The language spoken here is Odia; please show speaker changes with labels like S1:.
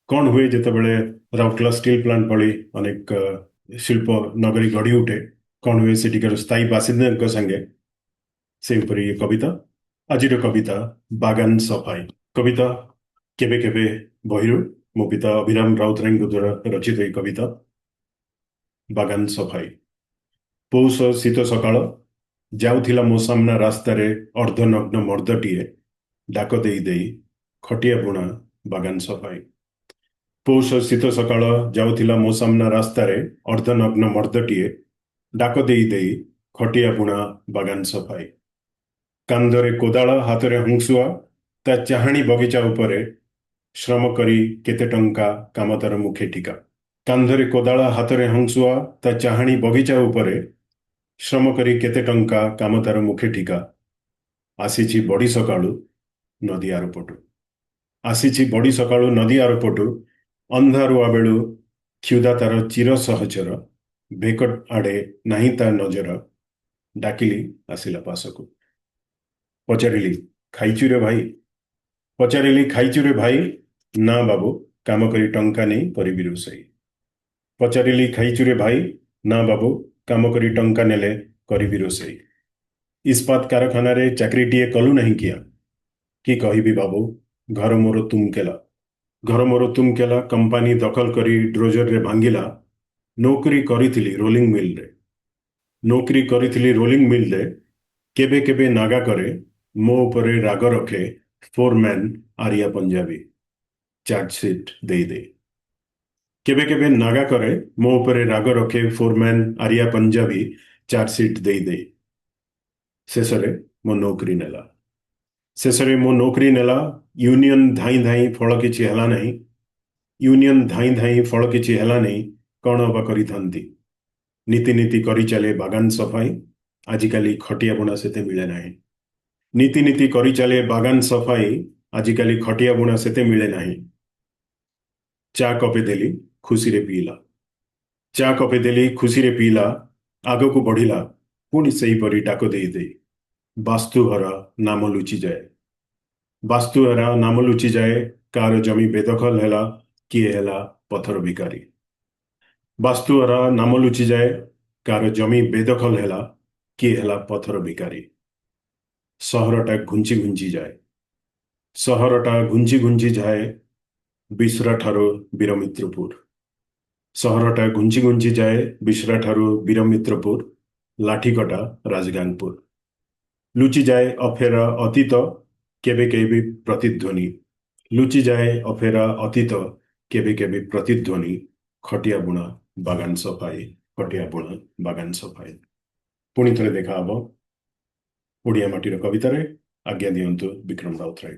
S1: କ'ଣ ହୁଏ ଯେତେବେଳେ ରାଉରକେଲା ଷ୍ଟିଲ୍ ପ୍ଲାଣ୍ଟ ଭଳି ଅନେକ ଶିଳ୍ପ ନଗରୀ ଗଢ଼ି ଉଠେ, କ'ଣ ହୁଏ ସେଠିକାର ସ୍ଥାୟୀ ବାସିନ୍ଦାଙ୍କ ସାଙ୍ଗେ, ସେ ଉପରେ ଇଏ କବିତା। ଆଜିର କବିତା ବାଗାନ ସଫାଇ। କବିତା କେବେ କେବେ ବହିରୁ, ମୋ ପିତା ଅଭିରାମ ରାଉତରାୟଙ୍କ ଦ୍ୱାରା ରଚିତ ଏହି କବିତା ବାଗାନ ସଫାଇ। ପୌଷ ଶୀତ ସକାଳ, ଯାଉଥିଲା ମୋ ସାମ୍ନା ରାସ୍ତାରେ ଅର୍ଦ୍ଧନଗ୍ନ ମର୍ଦ୍ଦଟିଏ, ଡାକ ଦେଇ ଦେଇ ଖଟିଆ ବୁଣା ବାଗାନ ସଫାଇ। ପୌଷ ଶୀତ ସକାଳ, ଯାଉଥିଲା ମୋ ସାମ୍ନା ରାସ୍ତାରେ ଅର୍ଦ୍ଧନଗ୍ନ ମର୍ଦ୍ଦଟିଏ, ଡାକ ଦେଇ ଦେଇ ଖଟିଆ ବୁଣା ବାଗାନ ସଫାଇ। କାନ୍ଧରେ କୋଦାଳ, ହାତରେ ହଂସୁଆ, ତା ଚାହାଣୀ ବଗିଚା ଉପରେ, ଶ୍ରମ କରି କେତେ ଟଙ୍କା, କାମ ତାର ମୁଖେ ଠିକା। କାନ୍ଧରେ କୋଦାଳ, ହାତରେ ହଂସୁଆ, ତା ଚାହାଣୀ ବଗିଚା ଉପରେ, ଶ୍ରମ କରି କେତେ ଟଙ୍କା, କାମ ତାର ମୁଖେ ଠିକା। ଆସିଛି ବଡ଼ି ସକାଳୁ ନଦୀ ଆରପଟୁ, ଆସିଛି ବଡ଼ି ସକାଳୁ ନଦୀ ଆରପଟୁ, ଅନ୍ଧାରୁଆ ବେଳୁ କ୍ଷୁଧା ତାର ଚିର ସହଚର, ବେକ ଆଡ଼େ ନାହିଁ ତା ନଜର। ଡାକିଲି, ଆସିଲା ପାଶକୁ। ପଚାରିଲି, ଖାଇଛୁ ରେ ଭାଇ? ପଚାରିଲି, ଖାଇଛୁ ରେ ଭାଇ? ନା ବାବୁ, କାମ କରି ଟଙ୍କା ନେଇ କରିବି ରୋଷେଇ। ପଚାରିଲି, ଖାଇଛୁ ରେ ଭାଇ? ନା ବାବୁ, କାମ କରି ଟଙ୍କା ନେଲେ କରିବି ରୋଷେଇ। ଇସ୍ପାତ କାରଖାନାରେ ଚାକିରିଟିଏ କଲୁ ନାହିଁ କିଆ? କି କହିବି ବାବୁ, ଘର ମୋର ତୁମକେଲା, ଘର ମୋର ତୁମକେଲା, କମ୍ପାନୀ ଦଖଲ କରି ଡ୍ରୋଜରରେ ଭାଙ୍ଗିଲା। ନୌକରି କରିଥିଲି ରୋଲିଂ ମିଲରେ, ନୌକରି କରିଥିଲି ରୋଲିଂ ମିଲରେ, କେବେ କେବେ ନାଗା କରେ, ମୋ ଉପରେ ରାଗ ରଖେ ଫୋରମ୍ୟାନ ଆରିଆ ପଞ୍ଜାବୀ, ଚାର୍ଜସିଟ୍ ଦେଇଦେଇ। କେବେ କେବେ ନାଗା କରେ, ମୋ ଉପରେ ରାଗ ରଖେ ଫୋରମ୍ୟାନ ଆରିଆ ପଞ୍ଜାବୀ, ଚାର୍ଜସିଟ୍ ଦେଇଦେଇ ଶେଷରେ ମୋ ନୌକରି ନେଲା। ଶେଷରେ ମୋ ନୌକରି ନେଲା। ୟୁନିୟନ ଧାଇଁ ଧାଇଁ ଫଳ କିଛି ହେଲା ନାହିଁ, ୟୁନିୟନ ଧାଇଁ ଧାଇଁ ଫଳ କିଛି ହେଲା ନାହିଁ, କ'ଣ ଅବା କରିଥାନ୍ତି? ନୀତି ନୀତି କରିଚାଲେ ବାଗାନ ସଫାଇ, ଆଜିକାଲି ଖଟିଆ ବୁଣା ସେତେ ମିଳେ ନାହିଁ। ନୀତି ନୀତି କରିଚାଲେ ବାଗାନ ସଫାଇ, ଆଜିକାଲି ଖଟିଆ ବୁଣା ସେତେ ମିଳେ ନାହିଁ। ଚା କପେ ଦେଲି, ଖୁସିରେ ପିଇଲା। ଚା କପେ ଦେଲି, ଖୁସିରେ ପିଇଲା, ଆଗକୁ ବଢିଲା ପୁଣି ସେହିପରି ଡାକ ଦେଇ ଦେଇ। ବାସ୍ତୁହରା ନାମ ଲୁଚିଯାଏ, ବାସ୍ତୁହରା ନାମ ଲୁଚିଯାଏ, କାର ଜମି ବେଦଖଲ ହେଲା, କିଏ ହେଲା ପଥର ଭିକାରୀ। ବାସ୍ତୁହରା ନାମ ଲୁଚିଯାଏ, କାର ଜମି ବେଦଖଲ ହେଲା, କିଏ ହେଲା ପଥର ଭିକାରୀ। ସହରଟା ଘୁଞ୍ଚି ଘୁଞ୍ଚି ଯାଏ, ସହରଟା ଘୁଞ୍ଚି ଘୁଞ୍ଚି ଯାଏ, ବିଶ୍ରା ଠାରୁ ବୀରମିତ୍ରପୁର। ସହରଟା ଘୁଞ୍ଚି ଘୁଞ୍ଚି ଯାଏ, ବିଶ୍ରା ଠାରୁ ବୀରମିତ୍ରପୁର, ଲାଠିକଟା ରାଜଗାଙ୍ଗପୁର। ଲୁଚିଯାଏ ଅଫେରା ଅତୀତ, କେବେ କେବେ ପ୍ରତିଧ୍ୱନି, ଲୁଚିଯାଏ ଅଫେରା ଅତୀତ, କେବେ କେବେ ପ୍ରତିଧ୍ୱନି, ଖଟିଆ ବୁଣା ବାଗାନ ସଫାଇ, ଖଟିଆ ବୁଣା ବାଗାନ ସଫାଇ। ପୁଣି ଥରେ ଦେଖା ହବ ଓଡ଼ିଆ ମାଟିର କବିତାରେ। ଆଜ୍ଞା ଦିଅନ୍ତୁ, ବିକ୍ରମ ରାଉତରାୟ।